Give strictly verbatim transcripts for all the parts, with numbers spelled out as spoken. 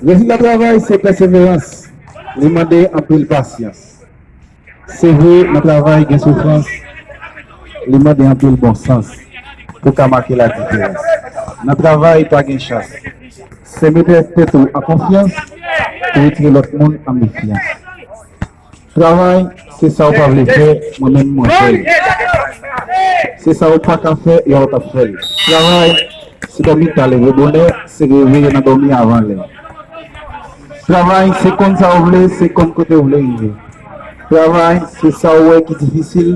Rezilta travay se pèseverans. Li mande anpil pasyans. Se vre, nan travay gen soufrans, li mande anpil bon sans pou ka make ladiferans. Nan travay, pa gen chans. Se mete tèt ou an konfyans pou retire lòt moun an mefyans. Travay, se sa w pa vle fè, mwen menm mwen fè l. Se sa w pa ka fè, yè w t ap fè l. Travay, se dòmi ta leve bonè, se reveye nan dòmi avan lè. Travay, se konn sa w vle, se konn kote w vle rive. Travay, se sa w wè ki difisil,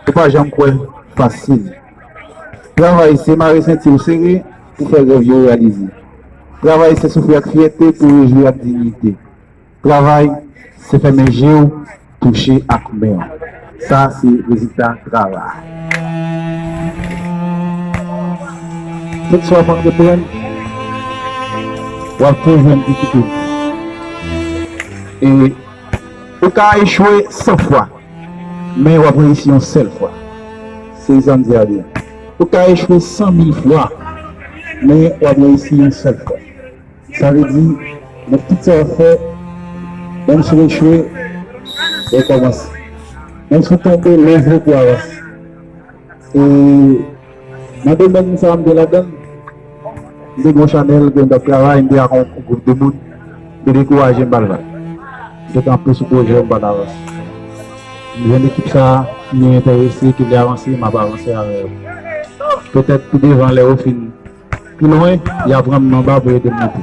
ou pa janm kwè fasil. Travay, se mare senti w sere pou fè rèv yo reyalize. Travay, se soufri ak fyète pou rejwi ak diyite. Travay, se fèmen je w, touche ak men w. Sa se rezilta travay. Tout sa w ap antreprann, w ap toujou jwenn difikilte. E ou ka echwe san fwa, men w ap reyisi yon sèl fwa. Se sa m di a byen. Ou ka echwe san mil fwa, men w ap reyisi yon sèl fwa. Sa vle di, nan tout sa w ap fè, menm si w echwe, rekòmanse. Menm si w tonbe, leve pou avanse. E nan domèn sa a m te ladan l, m te gen yon chanèl ke m t ap travay, m te ak yon gwoup de moun, m te dekouraje, m pa t va. M te kanpe sou pwojè, m pa t avanse. M jwenn ekip sa a ki enterese, ki vle avanse, m ap avanse avè yo. Petèt pi devan, lè yo fin pi lwen, y a pran m nan ba pou ede m monte.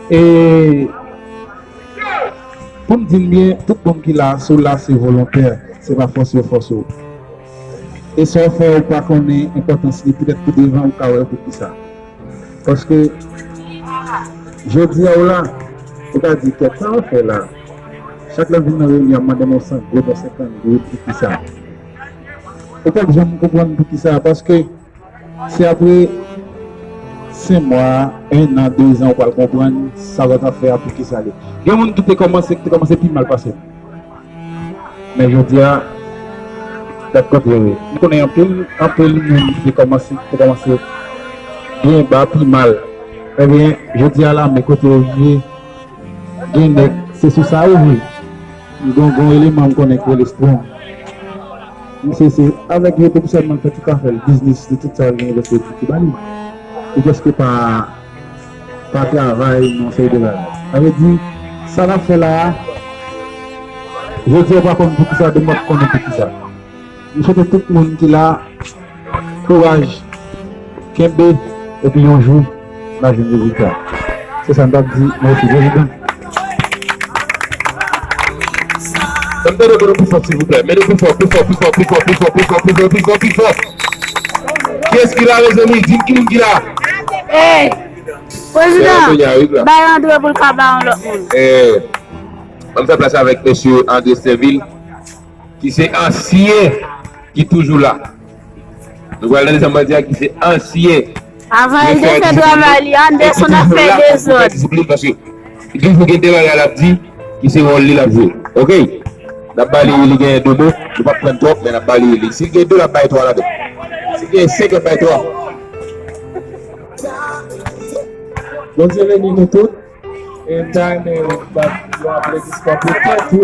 E pou m di n byen, tout moun ki la, si w la se volontè, se pa fòse yo fòse w. E sa w fè, ou pa konnen enpòtans li, petèt pi devan ou ka wè poukisa. Paske jodi a w la, ou ka di, "Kèt, sa w fè la?" Chak lè m vin nan reyinyon, m mande m yon san goud, yon senkant goud, poukisa? Ou p ap janm konprann poukisa, paske se apre senk mwa, en an, de zan, ou pral konprann sa w t ap fè a, poukisa l ye. Gen moun ki te kòmanse, ki te kòmanse pi mal pase m. Men jodi a, dat kontre wi. M konnen anpil, anpil moun ki te kòmanse, ki te kòmanse byen ba, pi mal. Ebyen, jodi a la, men kote yo ye, gen nèg, se sou sa yo ye. M gen yon eleman m konnen ki rele Strong. Misye se avèk YouTube sèlman l fè tout afè l, biznis li, tout sa l genyen, prèske YouTube ki ba li. Li prèske pa, pa travay nan yon seri de bagay. Sa vle di, sa l ap fè la a, jodi a w pa konn poukisa, demen w ap konnen poukisa. M swete tout moun ki la, kouraj, kenbe, epi yon jou, n a jwenn rezilta. Se sa m t ap di, mèsi, prezidan. Fè m tande nou pi fò, silvouplè. Men nou pi fò, pi fò, pi fò, pi fò, pi fò, pi fò, pi fò, pi fò, pi fò, pi fò. Kiyès ki la, mezanmi? Di m ki moun ki la. Ey, prezidan, bay Andre pou l ka ba yon lòt moun. Eh, ann fè plas avèk mesye Andre Sainvil, ki se ansyen, ki toujou la. Nou pral tande sa m pral di a, ki se ansyen. Avan l te fè travay li, Anderson ap fè dezòd. Disiplin, paske li toujou gen de bagay l ap di, ki se wòl li l ap jwe. Oke? N ap ba li, li genyen de mo, nou p ap pran twòp, men n ap ba li, li. Si l gen de, l ap bay twa ladan. Si l gen senk, l ap bay twa. Bondye beni nou tout. E m ta renmen bat yon aplodisman pou tèt ou. E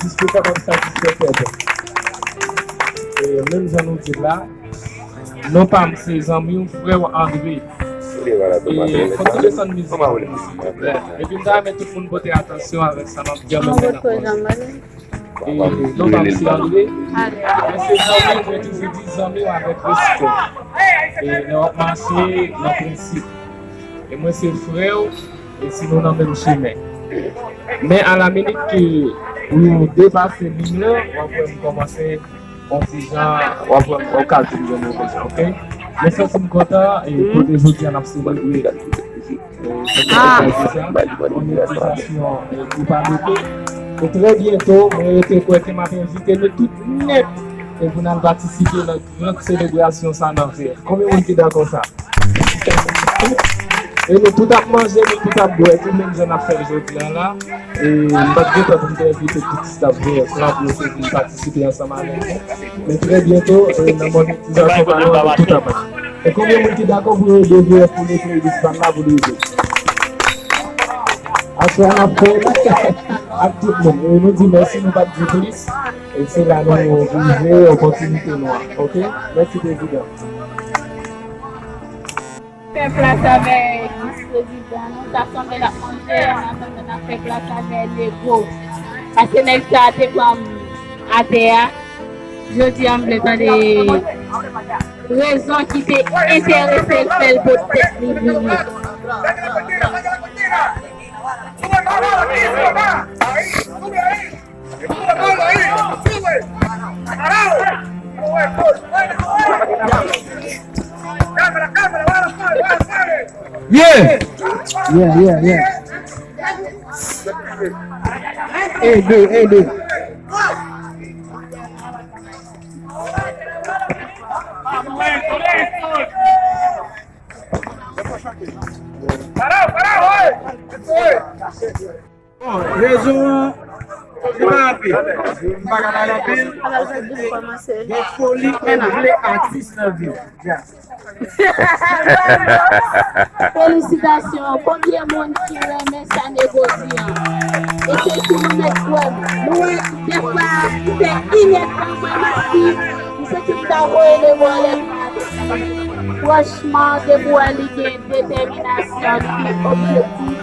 diskou sa p ap satisfè tèt ou. E menm jan nou di l la, non pa m se zanmi w, frè w Andre. E fò w desann mizik la, silvouplè. Epi m ta renmen tout moun pote atansyon avèk sa m ap di an menm lè n ap pase. E non pa m se Andre. Mwen se zanmi, mwen toujou di zanmi w avèk respè. E lè w ap mache nan prensip. E mwen se frè w, e si nou nan menm chemen. Men a la minit ke ou depase minè, w ap wè m kòmanse yon ti jan, w ap wè m, w ap ka di m gen move jan, oke? Mwen santi m kontan, e kote jodi a n ap selebre. Yon egzizasyon, e, ki pa mete. E trè byento, mwen rete kwè ke m ap envite nou tout nèt, e pou n al patisipe nan gran selebrasyon sa nan vè. Konbyen moun ki dakò sa? E nou tout ap manje, nou tout ap bwè, tou menm jan n ap fè l jodi a la. E m pa t gen tan pou m te envite tout staf V S lan pou yo te vin patisipe ansanm avèk nou. Men trè byento, e, nan monetizasyon kanal, nou tout ap. E konbyen moun ki dakò pou yo ede V S pou netwaye dispan la pou li ede? Aswè a n ap fè l ak tout moun. E nou di mèsi, nou p ap di plis. E se la nou rive opòtinite nou an. Oke? Mèsi, Prezidan. Fè plas avè vis prezidan nou, ta sanble l ap manje, an atandan n ap fè plas avè Lego. Paske nèg sa a te pran atè a. Jodi a, m vle tande rezon ki te enterese l fè l pot tèt li vini. Yeah! Yeah, yeah, yeah. Ede, ede. Bon, rezon an, se pa anpil. M pa ka pale anpil. Gen foli, m vle atis nan vi w. Felisitasyon. Konbyen moun ki renmen sa Nego di an? E se si nou met kwè m. Nou wè, dèfwa, li fè inèdtan mwen mati. M santi m ta voye Nego anlè. Franchman, depi w wè li gen detèminasyon, li gen objektif.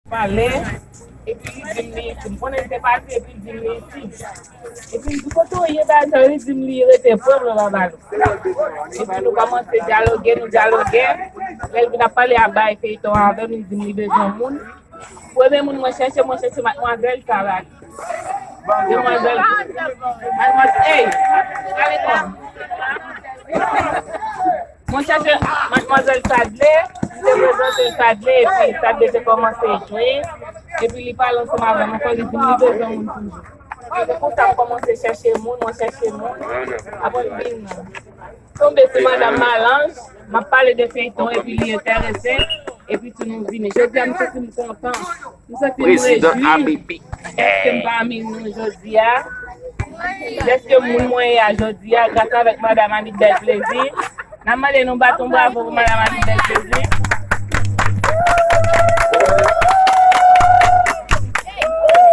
Pale, epi li di m li isit. M konnen l te pati, epi l di m li isit. Epi m di, "Kote w ye, bagay sa yo?" Li di m li rete pran m nan Babalou. Epi nou kòmanse dyaloge, nou dyaloge. Lè l vin ap pale, ap bay feyton avè m, li di m li bezwen moun. Premye moun mwen chèche, mwen chèche madmwazèl Sarah. Demwazèl, madmwazèl, ey, ale kò. Mwen chèche madmwazèl Sadley, m te prezante l Sadley, epi Sadley te kòmanse jwe, epi li pale ansanm avè m ankò, li di m li bezwen moun toujou. Depi konsa, m kòmanse chèche moun, mwen chèche moun. Apre m vin tonbe sou Madanm Malange, m ap pale de feyton epi li enterese, epi tou nou vini. Jodi a, m santi m kontan. M santi m rejwi dèske m pami nou jodi a. Dèske m moun mwen ye a jodi a, gras avèk Madanm Anit Bèl Plezi. N ap mande nou bat yon bravo pou Madanm Anit Bèl Plezi.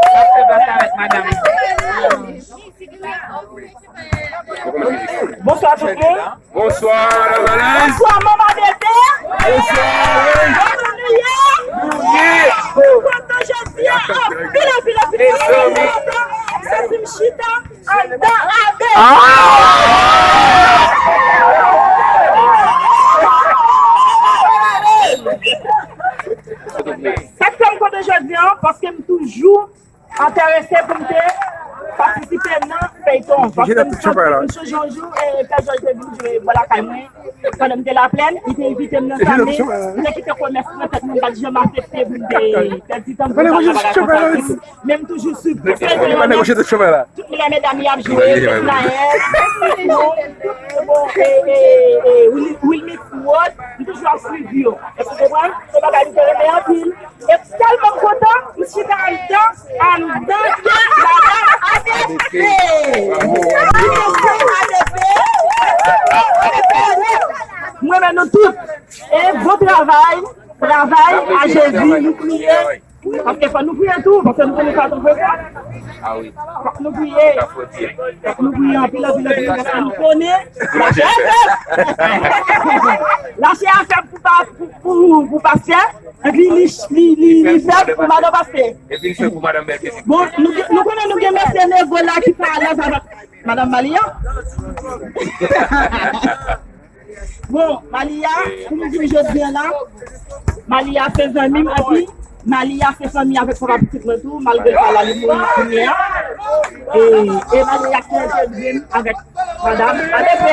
N ap fè plas avèk madanm. Bonswa tout moun. Bonswa, Madanm Malange. Bonswa, Manman Bebe. Bonswa, wi. Kòman nou ye? Nou ye. Nou kontan jodi a, anpil, anpil, anpil. Mezanmi. M santi m chita anndan Abe. Ah! Sa k fè m kontan jodi a, paske m toujou enterese pou m te patisipe nan feyton an. Paske m santi, m sonje yon jou, e, Pè Jòj te vin jwe bò lakay mwen, pandan m te Laplèn, li te envite m nan sa, men m te kite komès mwen, tèt mwen pa t janm aksepte pou m te pèdi tan m pou m t al nan bagay konsa. Men m toujou swiv tout feyton yo nèt. Tout lè medam y ap jwe, Fednaelle, Simon, bon, e, e, e, Wil-, Wilmix Rod, m toujou ap swiv yo. Èske w konprann? Se bagay m te renmen anpil. E tèlman m kontan, m chita anndan, anndan Madanm A D P. Madanm A D P. M renmen nou tout. E bon travay, travay a Jezi, nou priye. Paske fò nou priye tou, paske nou konnen sa tou frekans. Ah wi. Fòk nou priye. Fòk nou priye anpil, anpil, anpil, paske nou konnen lachè a fèb. Lachè a fèb pou pa, pou, pou, pou pastè, epi li, li, li, li fèb pou madan pastè. Epi li fèb pou madanm Bèl Plezi. Bon, nou, nou konnen nou gen mesye Nego la ki pa alèz avèk madanm Malia. Bon, Malia, pou m di w jodi a la, Malia se zanmi m, epi Malia se fanmi avèk papa pitit mwen tou, malgre l pa la, li mouri kounye a. E, e Malia ki entèvyou m avèk madanm A D P.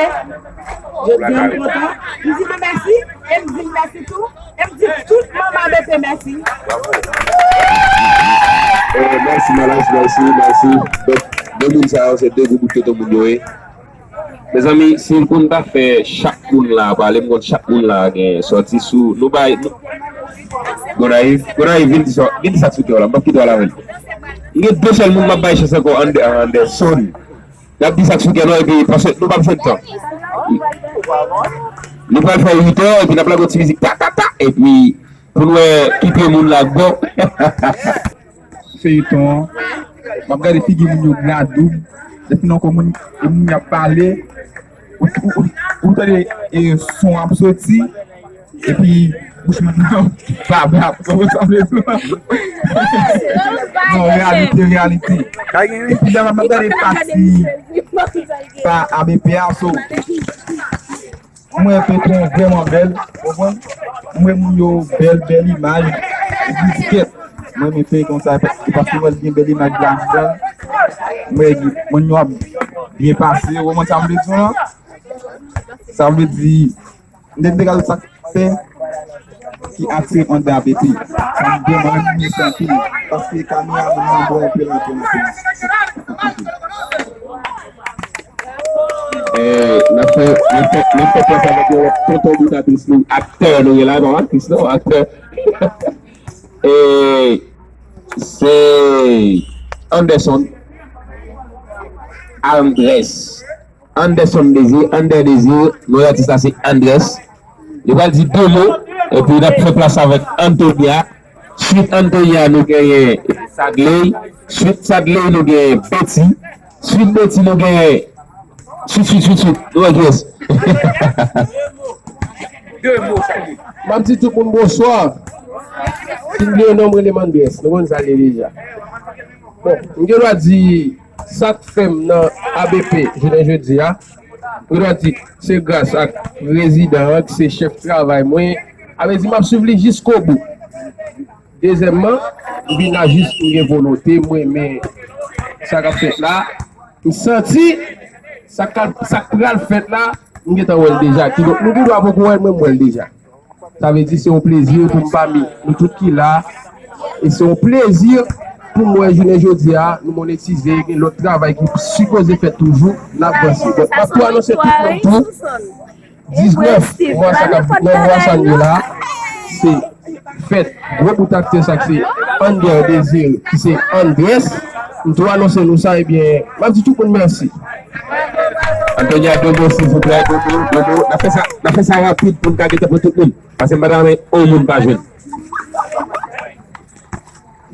Jodi a m kontan. M di nou mèsi, e m di l mèsi tou, e m di tout manm A D P mèsi. Eh, mèsi, Malange, mèsi, mèsi. Donk, de moun sa yo, se de gwo bout kote moun yo ye. Mezanmi, si m konn ta fè chak moun la pale, m konn chak moun la gen sòti sou. Nou bay. Nou, Gonayiv, Gonayiv, vin di sa, vin di sa k sou kè w la, m p ap kite w al avè l. M gen de sèl moun m ap bay chans ankò, Ander-, Anderson. N ap di sa k sou kè nou, epi, paske nou p ap jwenn tan. Nou pral fè uit è, epi n ap lage yon ti mizik, ta, ta, ta, epi, pou n wè ki pye moun la k bon. Feyton an, m ap gade figi moun yo gnadoub, depi nan kò moun, e moun y ap pale, ou, ou, ou, ou tande e, son ap soti, epi bouch moun nan baba ap sanble tou. Non, reyalite, reyalite. Epi lè m ap gade pati pa A B P a, so, M wè feyton an vrèman bèl, ou konprann? M wè moun yo bèl, bèl imaj, epi kèt. Mwen renmen feyton sa, e paske m wè l gen bèl imaj ladan l. M wè moun yo ap byen pase, ou konprann sa m vle di w lan? Sa vle di, m te degaje sa k fè ki atire m anndan A B P. Sa m vrèman renmen sa anpil, paske kameramann nan bon anpil, anpil, anpil. Eh, n ap fè, n ap fè, n ap fè plas avèk yon lòt tonton bout atris nou, aktè nou gen la, e pa aktris non, aktè. Eh, se Anderson Andrès. Anderson Désir, Ander Désir, non atis la se Andrès. Li pral di de mo, epi n ap fè plas avèk Antonia. Swit Antonia, nou genyen Sadley. Swit Sadley, nou genyen Betty. Swit Betty, nou genyen. Swit, swit, swit, swit. Nou wè kiyès. M ap di tout moun bonswa. Si m bliye non m, rele m Andrès. Nou konn sa l ye deja. Bon, m gen dwa di sa k fè m nan A B P jounen jodi a. M gen dwa di se gras ak prezidan an ki se chèf travay mwen. A vle di m ap swiv li jiskobou. Dezyèmman, m vin la jis m gen volonte, m renmen sa k ap fèt la. M santi sa k ap, sa k pral fèt la, m gentan wè l deja. Kidonk, nou tou dwa poko wè l, men m wè l deja. Sa vle di se yon plezi pou m pami nou tout ki la. E se yon plezi pou m wè jounen jodi a, nou monetize, gen lòt travay ki sipoze fèt toujou, n ap vanse. Donk, m ap tou anonse tout moun tou, diznèf mwa sa k ap, nan mwa sa n ye la, se fèt gwo bout aktè sa k se Ander Désiré, ki se Andrès. M tou anonse nou sa, ebyen, m ap di tout moun mèsi. Antonya, de mo, silvouplè, de mo, de mo. N ap fè sa, n ap fè sa rapid pou n ka gentan pran tout moun. Paske m pa ta renmen on moun pa jwenn.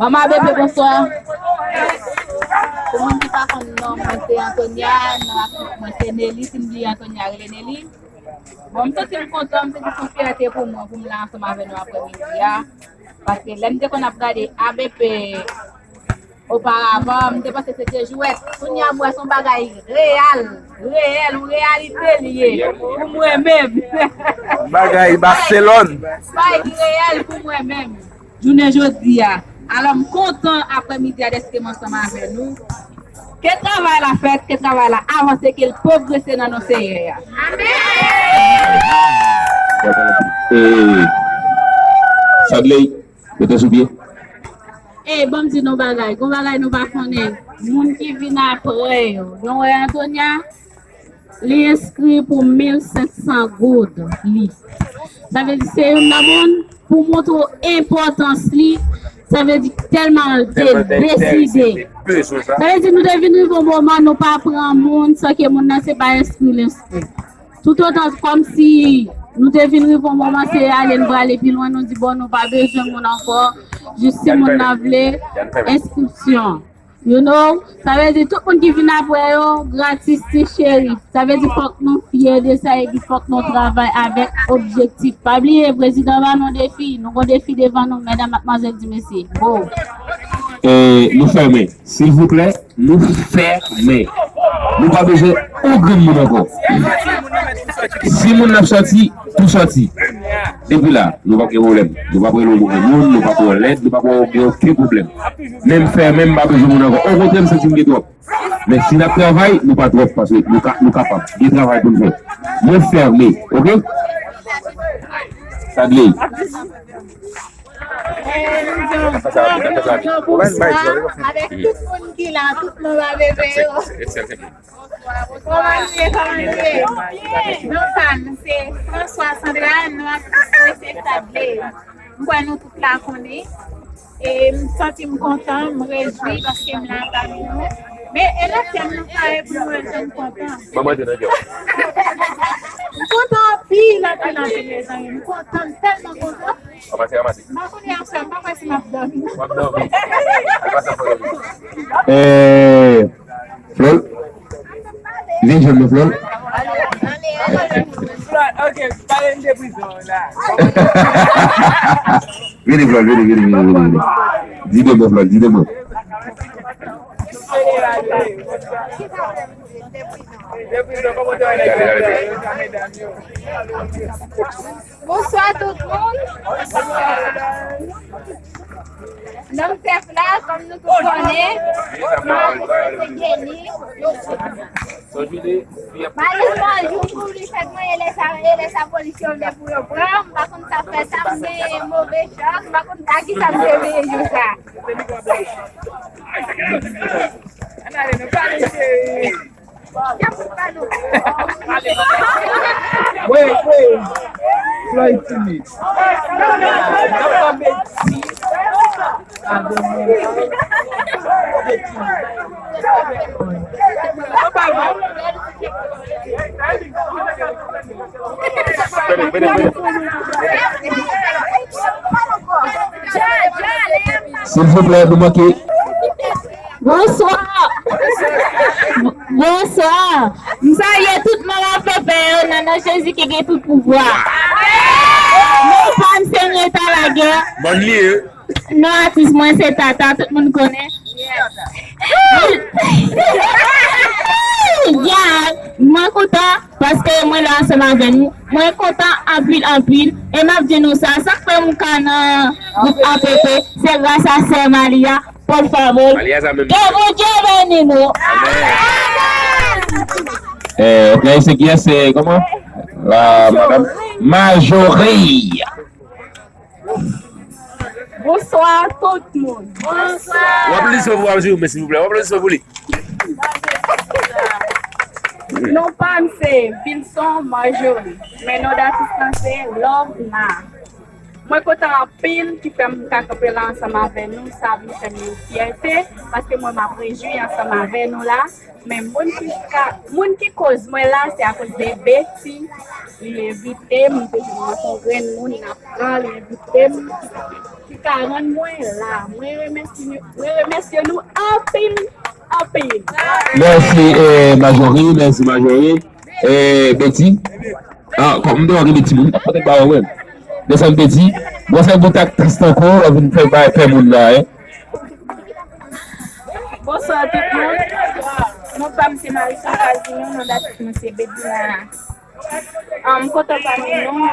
Manman Bebe, bonswa. Pou moun ki pa konn non, mwen se Antonya, non ak mwen se Nelly, si m di Antonya, rele Nelly. Bon, m santi m kontan, m santi se yon fyète pou mwen, pou m la ansanm avè nou aprèmidi a. Paske lè m te konn ap gade A B P oparavan, m te panse se te jwèt. Kounye a, m wè se yon bagay reyèl, reyèl, yon reyalite li ye pou mwen menm. Bagay Baselòn. Bagay ki reyèl pou mwen menm. Jounen jodi a. Alò, m kontan aprèmidi a dèske m ansanm avè nou. Ke travay la fèt, ke travay la avanse, ke l pwogrese nan non Seyè a. E, Sadley, mete sou pye. E, ban m di nou bagay, gon bagay nou pa konnen. Moun ki vin apre yo. Nou wè Antonya, li enskri pou mil senk san goud li. Sa vle di se youn nan moun pou montre w enpòtans li. Sa vle di tèlman l te deside. Sa vle di nou te vin rive yon moman nou pa pran moun san ke moun nan se pa enskri l enskri. Toutotan kòmsi nou te vin rive yon moman se ale n prale pi lwen, nou di bon nou pa bezwen moun ankò, jis si moun nan vle enskripsyon. You know, sa vle di tout moun ki vin apre yo, gratis ti cheri. Sa vle di fòk nou fyè de sa epi fòk nou travay avèk objektif. Pa bliye, prezidan ba nou defi. Nou gon defi devan nou, medam, madmwazèl, ti mesye. Go! E nou fèmen. Silvouplè, nou fèmen. Nou pa bezwen on grenn moun ankò. Si moun nan ap sòti, tou sòti. Depi la, nou p ap gen pwoblèm. Nou p ap rele yon moun, nou p ap pran lèd, nou p ap gen okenn pwoblèm. Men m fèmen, m pa bezwen moun ankò. Okontrè, m santi m gen twòp. Men si n ap travay, nou pa twòp, paske nou ka, nou kapab. Gen travay pou n fè. Mwen fèmen, oke? Sadley. Bonswa avèk tout moun ki la, tout manm A B P yo. Kòman nou ye, kòman nou ye? Non pa m se François Sandra, non aktris mwen se Sadley. M kwè nou tout la konnen. E m santi m kontan, m rejwi paske m la pami nou. Men e lè tèm nou pare pou nou wè jan m kontan. Manman de nan kè w. M kontan anpil, anpil, anpil, mezanmi. M kontan, m tèlman kontan. Ranmase, ranmase. M pa konnen ap fè, m pa kwè si m ap dòmi. W ap dòmi. Ou pa sa fè dòmi. Eh, Flol. Vin jwenn nou, Flol. Flol, ok, pale m de prizon la. Vini, Flol, vini, vini, vini, vini, vini. Di de mo, Flol, di de mo. De prizon, kòman w te wè nèg yo? Bonswa tout moun. Non m chèf la, kòm nou tout konnen, se Jenny. Malerezman, jou m kouvri fèt mwen, e lè sa, e lè sa polis yo vle pou yo pran m, m pa konn sa fè sa, m gen move chans, m pa konn sa ki sa m te veye jou sa. Ann ale, nou pale, cheri. Wi, wi. Floyd timid. N ap fè beti. Silvouplè, nou manke. Bonswa. Bonswa. M salye tout manm A P P yo nan non Jezi ki gen tout pouvwa. Non pa m se Rita Laguerre. Bòn li ye. Non atis mwen se Tata, tout moun konnen. Ya, mwen kontan paske mwen la ansanm avè nou. Mwen kontan anpil, anpil. E m ap di nou sa, sa k fè m ka nan gwoup A P P, se gras a sè Malia, por favor. Malia sa menm. Ke Bondye beni nou. Amèn. Eh, ok, se ki se, kòman? La, madam Marjorie. Bonswa. Bonswa tout moun. Bonswa. W ap lise pou w ap di w, men silvouplè, w ap lise pou li. Non pa m se Vilson Marjorie, men non datis lan se Love La. Mwen kontan anpil ki fè m ka kanpe la ansanm avè nou, sa vin fè m yon fyète, paske mwen m ap rejwi ansanm avè nou la. Men moun ki ka, moun ki koz mwen la, se akoz de Betty. Li envite m, m te vin nan yon grenn moun, n ap pran, li envite m. Ki ka rann mwen la. Mwen remèsye nou, mwen remèsye nou anpil, anpil. Mèsi, eh, Majori, mèsi, Majori. Eh, Betty, ah, kòm m te wè gen de timoun, pote ba yo, wi. Desann Betty, bon, se bout aktris tankou w, w vin fè bay pè moun la, eh. Bonswa tout moun. Non pa m se Marison Casino, non datis mwen se Bedina. Ah, m kontan pami nou. Ah,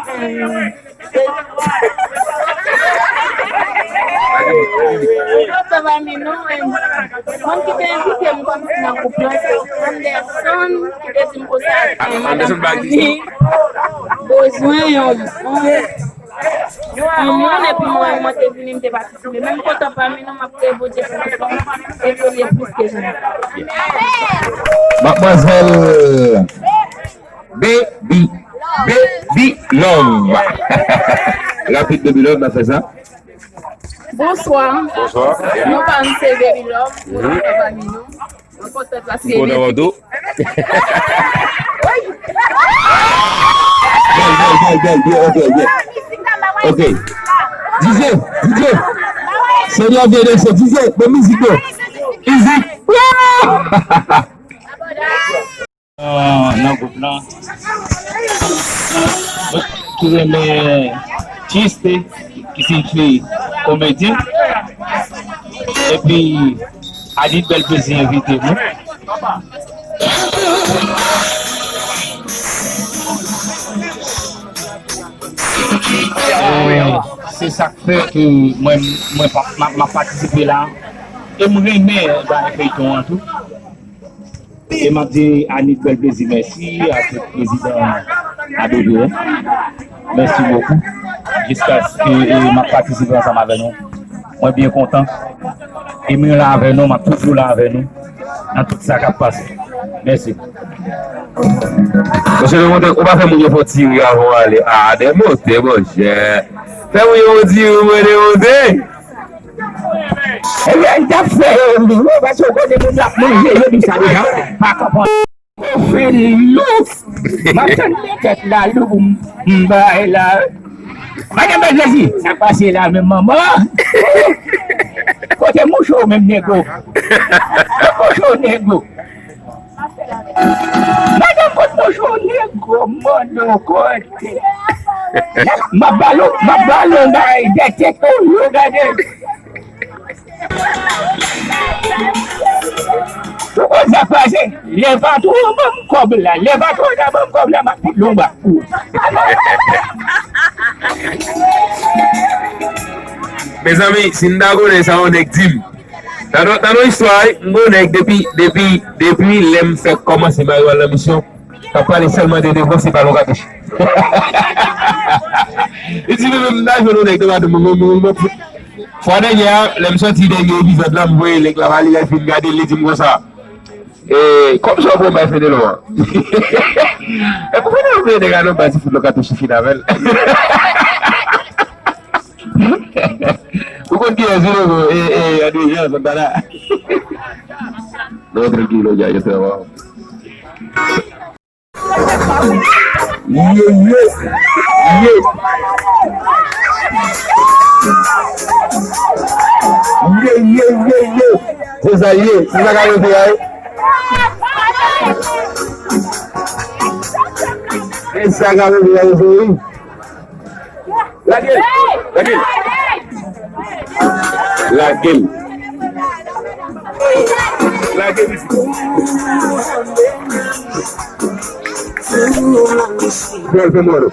m kontan pami nou. Ah, moun ki te envite m kòmsi nan gwoup lan se Anderson, ki te di m konsa, ah, Anderson Baguy. Bezwen yon, yon, yon moun epi mwen, mwen te vini, m te patisipe. Men m kontan pami nou, m ap preye Bondye pou nou e ke l ye plis ke jan. Madmwazèl Baby, Baby Love. Rapid, Baby Love, n ap fè sa. Bonswa. Bonswa. Non pa m se Baby Love. Mwen kontan pami nou. Mwen kontan paske m kontan wè w tou. Bèl, bèl, bèl, bèl, byen, ok, byen. Ok. D J, D J. Seigneur Dieu de feu, D J, bon mizik, non. Mizik. Nan, nan gwoup lan. Ki renmen Chiste, ki siyifi komedyen. Epi, Anit Bèl Plezi envite nou. E, se sa k fè ke mwen, mwen pa, m ap, m ap patisipe la. E m renmen bay feyton an tou. E m ap di Anit Bèl Plezi mèsi, ak prezidan A B V an. Mèsi bokou. Jiskaske, e, m ap patisipe ansanm avè nou. Mwen byen kontan. E mwen la avè nou, m ap toujou la avè nou nan tout sa k ap pase. Mèsi. Mesye Lemonte, ou pa fè moun yo fè yon ti ri avan w ale. A, Lemonte, monchè. Fè moun yo fè yon ti ri, mwen, Lemonte. Ebyen, l t ap fè yo ri, wi, paske w konnen moun ap manje, yo di sa deja, pa konprann. Ou fè lou. M ap tann de tèt la, lou pou m bay la. Madanm Bèl Plezi, sa k pase la menm, manman? Kote mouche w menm, nego? Kote mouche w, nego? Madanm, kot mouche w, nego? Mono kote. M ap ba l, m ap ba l yon bay de tèt, oh, yo gade. Ou konn sa k pase? Lè patwon ban m kòb la, lè patwon ta ban m kòb la, m ap fout l yon bak pou ou. Mezanmi, si n ta konnen sa yon nèg di m. Tande, tande yon istwa, wi. M gon nèg depi, depi, depi lè m fèk kòmanse mare w al nan misyon, k ap pale sèlman de devwòs, se pa yon katouch. Li di, "Men, men, m ta jwenn yon nèg nan madanm mwen, mwen, mwen, mwen fout." Fwa dènyè a, lè m sòti dènyè epizòd la, m voye link la ba li, lè l fin gade l, li di m konsa, "E, kòb sa w pran bay Fenelon an?" Epi Fenelon vle nèg la nan baz, li fout yon katouch, li fin avè l. Ou konn kiyès, wi, non, e, e, André Jean, Santana. Non, trankil, yo, yo, yo, yo. Ye, ye, ye. Ye, ye, ye, ye. Se sa l ye, se sa k ap rive a, wi. Se sa k ap rive a, wi. Lage l! Lage l! Lage l! Lage l isit! Bèl fè mòlo.